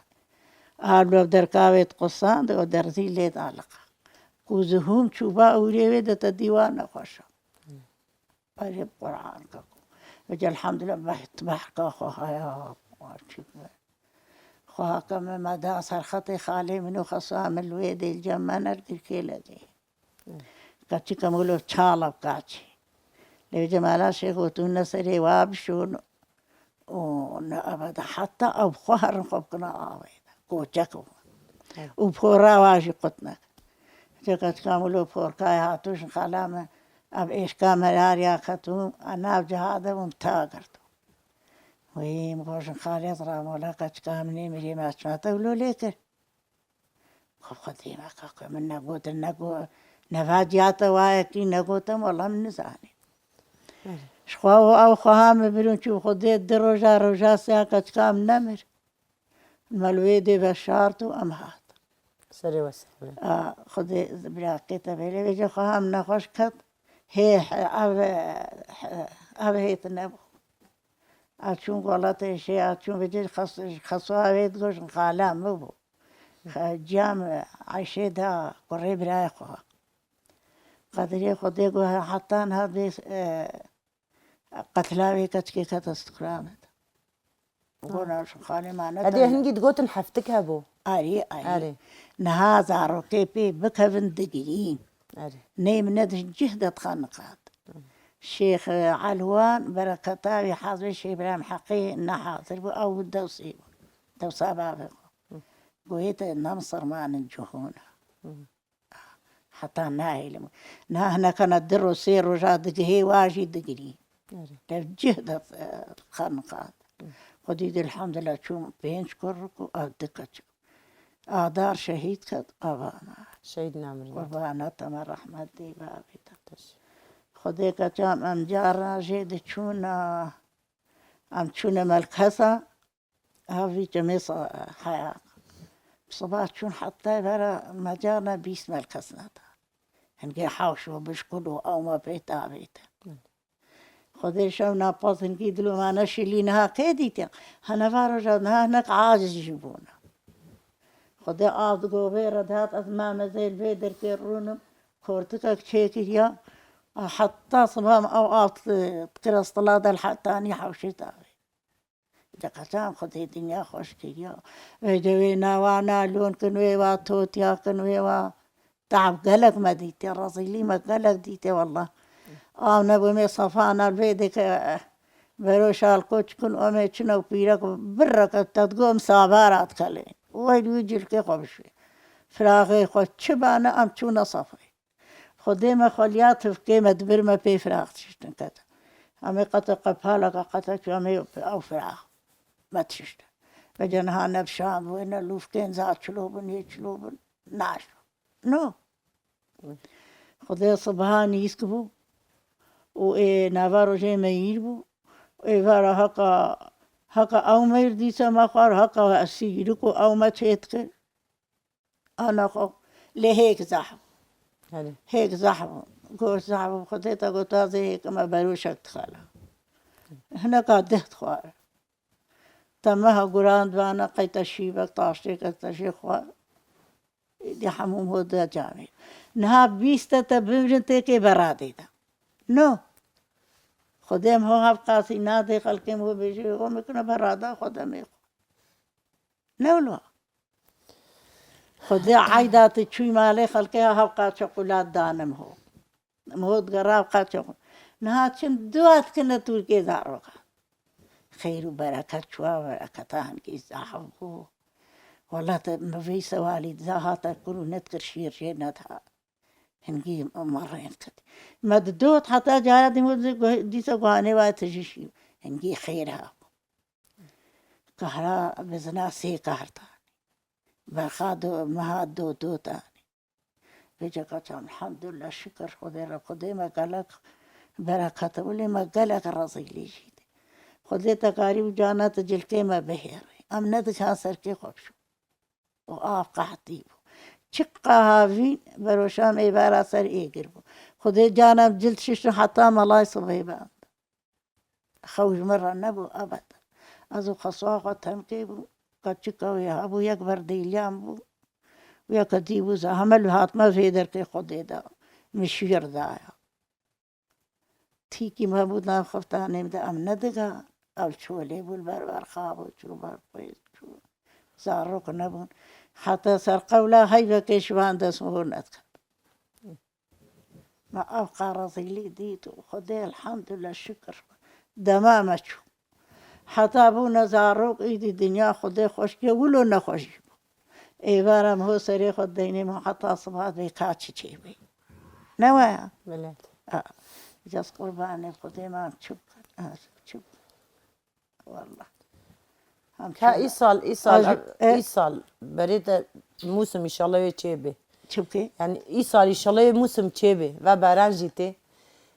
A lo derkavê diqusand û derzî lê daliqa. Ku zihûm çûba ûrê wê de te dîwa nexweş e. Erê Quran kako. Vece elhamdulillah beht behrka xwe haya, çi be. Xwe haka me me da ser xetê xalê min û xesa min li wê dê cem me ner girkê legê. Keçika min wilo çala bi kaçî. Lê Cemala Şêx got, "Hûn ne serê wa bişûn û ne ebeda heta ew bi xwe herin xwe bikine avê de." Koçek bû. Evet. Û pora wa jî qut nekir. Keçika min wilo porkayê hatû jin xala min, ev êşka merariya ketû, a nav ciha de bûn ta girtû. Wî min got, "Jin xalê ez ramola keçika min ê mirê me çima te wilo lê kir?" Xwe xwe dîme kaka min negotin, nego-, neva ciya te wayekî negotin, wela min nizanî. Belê. Ji xwe û ew xweha min birûn çû, Xwedê di roja, roja sêya keçika min nemir. Me li wê dê veşart û em hat. Serê we sexlê. A, Xwedê birakê te bêle, vêce xweha min nexweş ket. Hê, he, ev, he, ev hêt nebû. A çûn welatê şê, a çûn vêce xes-, xeso avê digoşin xala min bû. Xe-, ciya min Ayşê da kurê birayê xwe. Qedirê Xwedê got, heta niha dê, e, qetla vê keçikê kete stûkra min de. Ha. Gona ji xalê mane Edê tene. Hingî digotin heftik hebû. Arê, arê. Arê. Niha zarokê pê bikevin digirîn. Arê. Ney min ne di cih de dixa niqat. Şêx Elwan bereketa wî hazirê Şêx Îbrahîm Heqî ne hazir bû, ew dewsê bû. Dewsa bavê xwe. Goyê te ne misilman in cihûna. Heta nahêlim. Niha hinekana di roj, sê roja digihê wa jî digirî. Erê. Dev cih de, e, xeniqat. Xwedî de elhamdulillah çûm pênc kurik û ev di keçik. Adar şehîd ket, ava me. Şehîd namirin. Qurbana te me rehmet dê bavê te. Teş. Xwedê keçam em cara jê diçûna, em çûne Melkesa. Ev vî cemê sa-, heya. Siba çûn heta vera me carna bîst melkes neda. Hingê hawş û bişkul û ew me pê tavêtin. Xwedê şev napaz hingî dilo me neşilî niha kê dîtiya. Hene va roja niha hinek aciz jî bûna. Xwedê av di govê re dihat ez me mezêl vê derkê rûnim. Kortikek çêkiriya. Heta siba me ew av dikira stila de li hetanî hawşê tavê. Di qeçan Xwedê dinya xweş kiriya. Wê de wê nawa nalon kin, wê wa totiya kin, wê wa teab gelek me dîtê, rezîlî me gelek dîtê wella. Av nebû me sefana vê dike, eh, bero şalko çikin, ome çine û pîrek birreke te digo em sabara dikelê. Wey wî cilkê xwe bişwê. Firaxê xwe çi bane em çûne sefrê. Xwedê me xweliya tivkê me di vir me pê firaq tiştin ket. Em ê qete qepaleke qete çû em ê ew firaq me tişt. Vece niha ne bi şan bû, ne lûfkên za çilo bin, yê çilo bin, naşo. No. Xwedê sibiha nîsk bû û ê nava rojê meyîr bû. Êvara heka, heka ew meyr dîse me xwar, heka sîrik û ew me çêt kir. Ana xwe lê hêk zehf. Hêk zehf bû. Goş zehf bû. Xwedê te got, tazê hêk me beroşek dixela. Hineka dih dixwar. Te meha guran dibana qey te şîvek taştêke te jê xwar. Êdî hemû hod de camê. Niha bîst te te bimrin têkê beradê de. No. Xwedê em ho hev qasî nadê xelkê em ho bêjê, ho mikine berada xwe demê xwe. Ne wilo. Xwedê eyda tu çûyî malê xelkê ya hev qaçe qulat danim ho. Em ho digera hev qaçe qu-, niha çin dua dikine Tirkê zaroka. Xeyr û bereket çûya, bereketa hingî zehf bû. Wela te min vî sewalî dizahata kir û nedikir şîr jê nediha. Hingî merrên kir. Me didot heta cara dî dîsa guhanê wa tijî şî. Hingî xêr hebû. Kahra bizina sê kahar danî. Berxa do, meha do, do danî. Vêca kaçan, elhamdulillah, şikir Xwedê re. Xwedê me gelek berekete, wile me gelek rezîlî jî dî. Xwedê te karî û cana te cilkê me bihêrê. Em nedikan serkê xwe bişo. Û av qehtî bû. Çiqa havîn beroşan êvara ser êgir bû. Xwedê cana em cilt şişt û heta melay sibê band. Xew ji min re nebû ebed. Ez û xeswa xwe temkê bû. Keçika wê hebû, yek berdêliyan bû. Yeke dî bû, ze heme li hatime vê derkê Xwedê de. Min şîr daya. Tîkî me bû nav xiftanê min de, em nediga. Ew çolê bû, li ber berxa bû, çû ber xwê çû. Zarok nebûn. Heta ser qewla heyvekê ji van dest min hûr nediket. Me ev qerazîlî dît û Xwedê elhamdulillah şikir dema me çû. Heta bûne zarok îdî dinya Xwedê xweşkiye wilo nexweşî bû. Êvara em ho serê xwe deynê me heta siba vê ka çi çêbê. Ne waya? Belê. A, Cez qurbanê Xwedê me em çi bikin? A, çi bikin? Wallah. Hem Ka şöyle. Îsal, îsal, Aj-, e? Îsal berê te mûsim înşallah wê çêbê. Çi bikê? Yani îsal înşallah wê mûsim çêbê. Ve baran jî tê.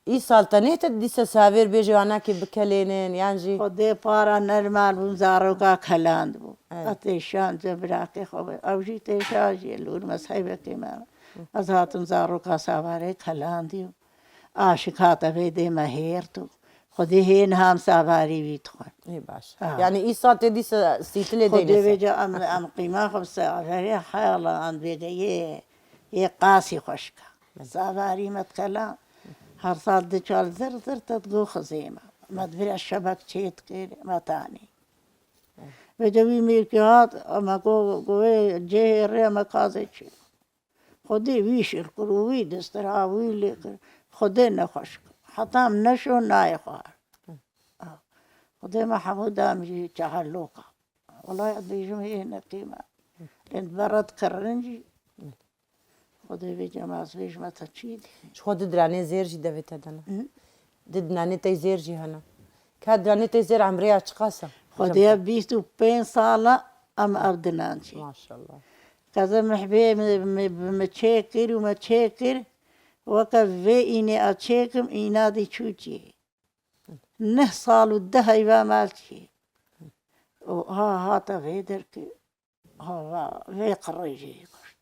Îsal te nê te dîse savêr bêje anakê bikelênin, yan jî Xwedê para nermal bûn, zaroka keland bû. Evet. Etê şan ce birakê xwe be. Ew jî tê şan jî, lûr mezhebekê me. Ez hatim zaroka savarê kelandî û aşik hate vê dê me hêrt û Xwedê hê niha em savarî wî dixwin. Ê baş. Ha. Yani îsal te dîse sîtilê Xwedê deynê vê ser. Ca em, em qîma xwe bi savarê heyala an vê de yê, yê qasî xweşka. Savarî me dikela, her sal di çar zir zir te digo xizê me. Me divira şebek çê dikir, me tanî. Vêca wî mêrkî hat, me got, got, wê cihê rê me kazê çi. Xwedê wî şil kir û wî distir ha wî lê kir. Xwedê nexweş kir. Heta em neşo nayê xwar. Xwedê me hemû dam jî çeheloka. Wela ez bêjim hê neqîme. Lê bere dikirin jî. Xwedê vê cem ez bêjime te çî dî. Ji xwe du diranê zêr jî devê te de ne? Hı? Du dinanê te zêr jî hene. Ka diranê te zêr emrê ya çiqas e? Xwedê ya bîst û pênc sala em ev dinan çê. Maşallah. Keze mihbê mi, mi, mi çê kir û me çê kir. Weke vê înê a çêkim, îna dî çû çê. Neh sal û deh heyva mal çê. Û ha hate vê derkê. Ha, va, vê qirêjê kuşt.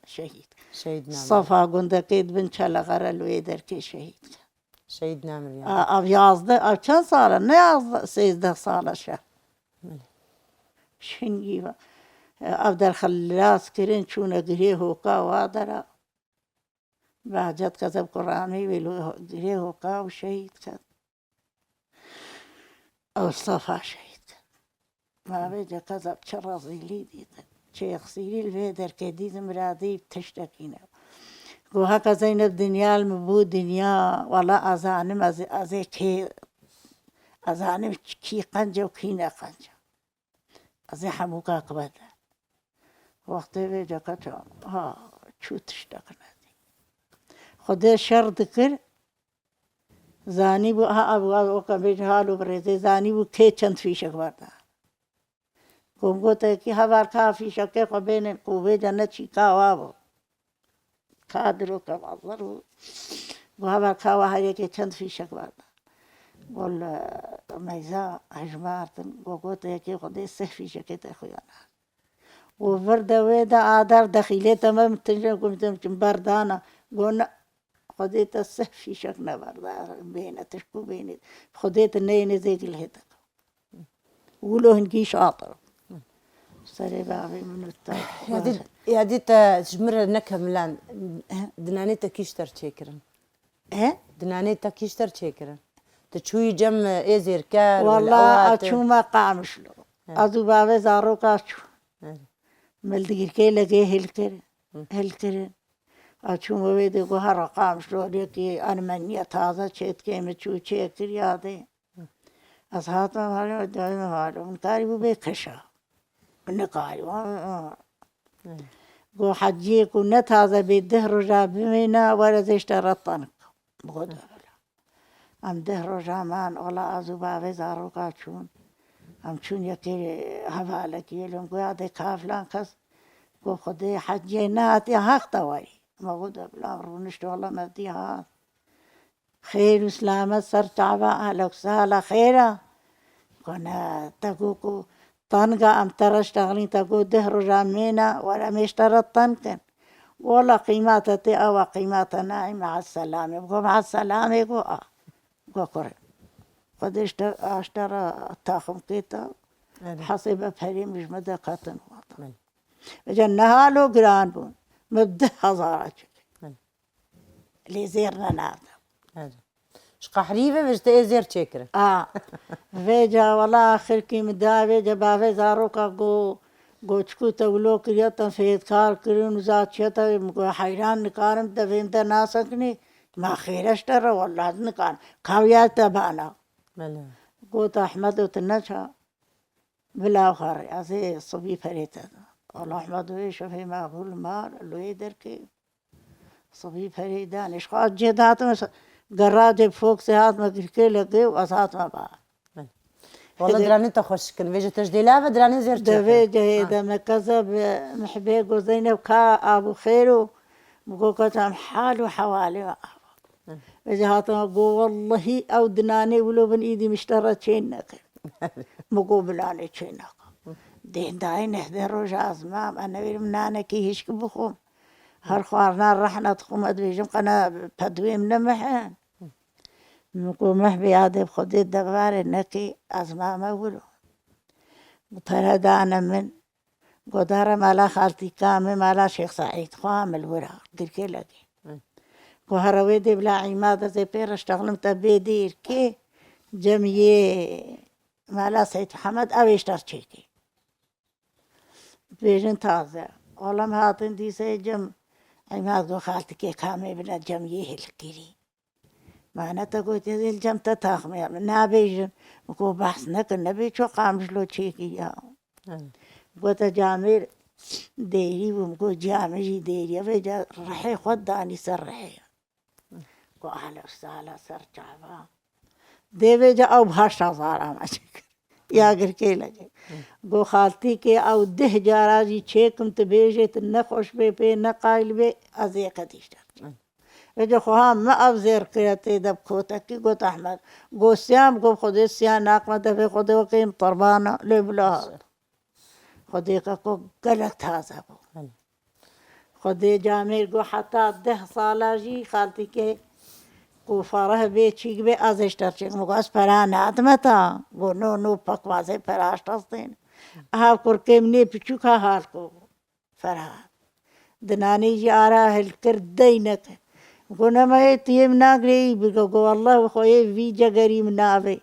Şehîd. Şehîd name. Safa gundekê di bin Çeleqere li wê derkê şehîd kir. Şehîd namir yani. A, ev yazdeh, ev çend sal e? Ne yazdeh, sêzdeh sal e şe. Belê. Şingî va. E, ev derxilas kirin, çûne girê hoka wa dera. Behcet Kezeb Kuramî wê li girê hoka û şehîd ket. Ew Safa şehîd ket. Ma vêca Kezeb çi rezîlî dîtin. Çêxsîrî li vê derkê dîtin, miradî tiştekî ne. Got, heke Zeyneb dinya li min bû dinya, wela ez zanim ez, ez ê kê, ez zanim kî qenc e û kî ne qenc e. Ez ê hemû kak bede. Wextê vê ceke çawa, ha, çû tiştek nedî. Xwedê şer dikir, zanîbû, ha, ev, ev, weke bêje halo birêzê, zanîbû kê çend fîşek berda. Kom gotekî hevalka fîşekê xwe bêne, ku vêca ne çîka wa bû. Ka diro ke hazir bû. Got, hevalka wa her yekê çend fîşek berda. Got, li meyza hejmartin. Got, gote yekê Xwedê sih fîşekê te xuya nard. Û vir de wê de a der dexîlê te me min tince got, min tim çim berdana. Got, ne, Xwedê te sih fîşek neberda. Bêne tişkû bêne. Xwedê te neyê nêzê gilhê te. Wilo hingî şatir. Serê bavê min û te. Ya dî, ya dî te ji min re nekemilan. Dinanê te kîşter çêkirin? He? Dinanê te kîşter çêkirin? Tu çûyî cem ê zêrker, wala, wala a te çûme Qamişlo. He. Ez û bavê zaroka çû. He. Mildigirkê legê hilkir, Hı. hilkirin. A çûme wê de got, hera Qamişlo, lêkî Ermeniye taze çêdikê, min çû çêkir ya dê. Hı. Ez hatim halê, dayim halê. Min karî bû bê keşa. Min nekarî. Aa, aa. Go heciyê ku ne taze bê deh roja bimêne, were zê ji te re tenik. Bi xwe de bile. Em deh roja man, ola ez û bavê zaroka çûn. Em çûn yekê hevalekî, lê min goya dê ka filan kes. Go Xwedê heciyê nehatiye heq te werî. Me got de bila rûnişt, ola me dî hat. Xêr û silamet ser çava, ehla û sala xêr e. Gone, te got ku tenga em te re ştexlîn, te got deh roja mêne, were em ê ji te re tenkin. Wala qîmata te ew e, qîmata nayê, me'eselamê. Go me'eselamê, go a. Go kurê. Xwedê ji te, a ji te re taxim kê te. Erê. Hesê be perê min ji min de ketin wata. Belê. Vêca nehalo giran bûn. Min bi deh hezara çekir. Belê. Lê zêr nenardim. Erê. Ji qehrî ve ve ji te ê zêr çêkirin. A, vêca wela axirkî min da vêca bavê zaroka go, go çikû te wilo kiriye te fêtkar kirin û za çiye te, min go heyran nikarim devê min de nasekinî. Ma xêre ji te re wela nikarim. Kawiya te bana. Belê. Got Ehmedo tu neça. Bila xwe rê, ez ê sibî perê te da. Wela Ehmedo ê şevê me bû li mal, li wê derkê. Sibî perê danê. Ji xwe cê dihatime se-, geracê foksê hatime girkê legê û ez hatime ba. Belê. Wala Xwedê diranê te xweş dikin. Vêca te ji dêla ve diranê zêr çêkirin. Devê cehê Ha. de me keze bi mihbê go Zeynep ka abû xêr û bi go kete em hal û hewalê me ava. Hı. Vêca hatime go wellehî ew dinanê wilo bin îdî min ji te re çê nekin. Min go bilanê çê naka. Dêndayê neh deh roja ez mam, ez newêrim nanekî hişk bixwim. Her xwarina rehna dixwim, ez dibêjim qene pedwê min nemihin. Min got, meh bê yadê bi Xwedê devarê nekê, ez mame wilo. Pere dane min, got, dare mala xaltîka min, mala Şêx Seîd, xwe min li wir a, girkê legê. Hı. Got, here wê dê bila Îmad ez ê pê re ştexlim te bê dêr kê, cem yê mala Seîd Mihemed, ew ê ji te çêkê. Dibêjin taze. Ola em hatin dîsê cem, Îmad got, xaltikê kamê bine cem yê hilkirî. Ma ne te gotiye, ez ê li cem te taxmê, min nabêjin. Min got, behs nekin, nebê ço qamij lo çêkî ya. Hı. Gote camêr dêrî bû, min got, camê jî dêrî ye, vêca rihê xwe danî ser rihê. Got, ahla sala ser çava. Dê vêca ew bi heşt hezar ama çêkir. Ya girkê legê. Got, xaltîkê ew deh cara jî çêkim, tu bêjê, tu nexweş bê pê, ne qayil bê, ez ê qedî ji te. Vêca xweha me ev zêr kire tê de bi kotekî, got Ehmed. Got, siyan, got, Xwedê siyan naqme, devê Xwedê wekê em terbana, lê bila hat. Xwedê ke ku gelek taze bû. Belê. Xwedê camêr got heta deh sala jî xaltîkê ku fereh bê çîk bê, ez ê ji te çêkim. Got, ez pera nadime ta. Got, no, no, pek wazê pera ji te stên. Aha kurkê min ê piçûk ha hal ku. Ferhat. Dinanê jî ara hilkir dey neke. Go, nema yê tu yê min nagirê, î bike. Go, wallah, bi xwe yê vî cegerî min navê.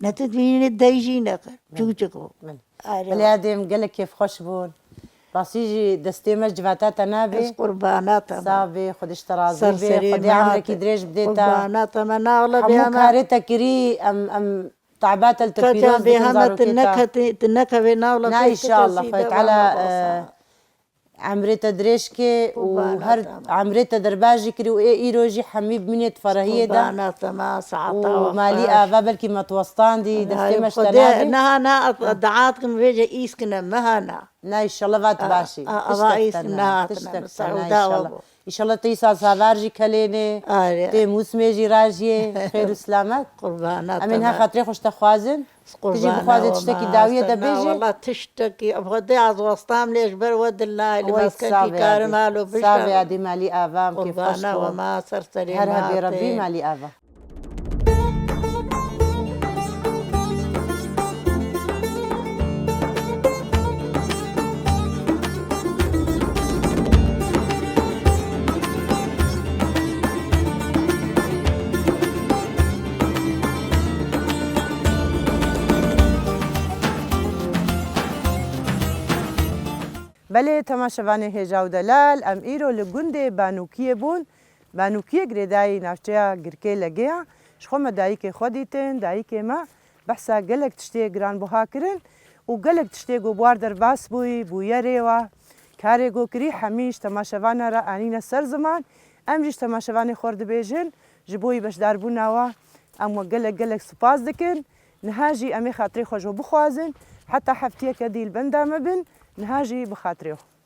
Ne tu dibînî dey jî neke. Min. Çûçik o. Min. Are. Belê, adê min gelek kêfxweş bûn. Rastî jî destê me ji civata te nabê. Ez qurbana te me. Sax bê, Xwedê ji te razî Ser bê. Xwedê emrekî dirêj bidê te. Qurbana te me. Na wala bê hemû karê te kirî, em, em tabat el te pîroz dikin zarokê te. Kete bê heme tu nekevê, tu nekevê na wala. Na, înşallah, Xwedê Teala, e, emrê te dirêj kê û her emrê te derbas jî kirî û ê îro jî hemî bimînê di ferehiyê de. Qurbana te me, saeta we xweş. Û malî ava belkî me diwestandî, destê me ji te nabê. Niha na, dua dikim vêce îskine mehana. Na, înşallah va tu baş î. Ava îsk nehatine, tiştek te na, înşallah. Înşallah te îsal savar jî kelênê, tê mûsimê jî rajiyê, xêr û silamet. Qurbana te me. Em ê niha xatirê xwe ji te xwazin. Tu jî bixwazê tiştekî dawiyê de bêjî. Wala tiştekî, Xwedê ez westam lê ji ber we dil nayê, li meskekî karim halo bişta. Savê adî malî ava, em kêfxweş bû. Qurbana we ma ser serê me. Her hebê Rebbî malî ava. Belê, temaşevanê hêja û delal, em îro li gundê Banûkiyê bûn. Banûkiyê girêdayî navçeya Girkê Legê ya. Ji xwe me dayikê xwe dîtin, dayikê me behsa gelek tiştê giranbuha kirin û gelek tiştê ku bi war derbas bûyî, bûyerê wa, karê ku kirî hemî ji temaşevana re anîne ser ziman. Em jî ji temaşevanê xwe re dibêjin, ji bo yî beşdarbûna wa em we gelek gelek spas dikin. Niha jî em ê xatirê xwe ji we bixwazin. Heta heftiyeke dî li benda me bin, niha jî bi xatirê xwe.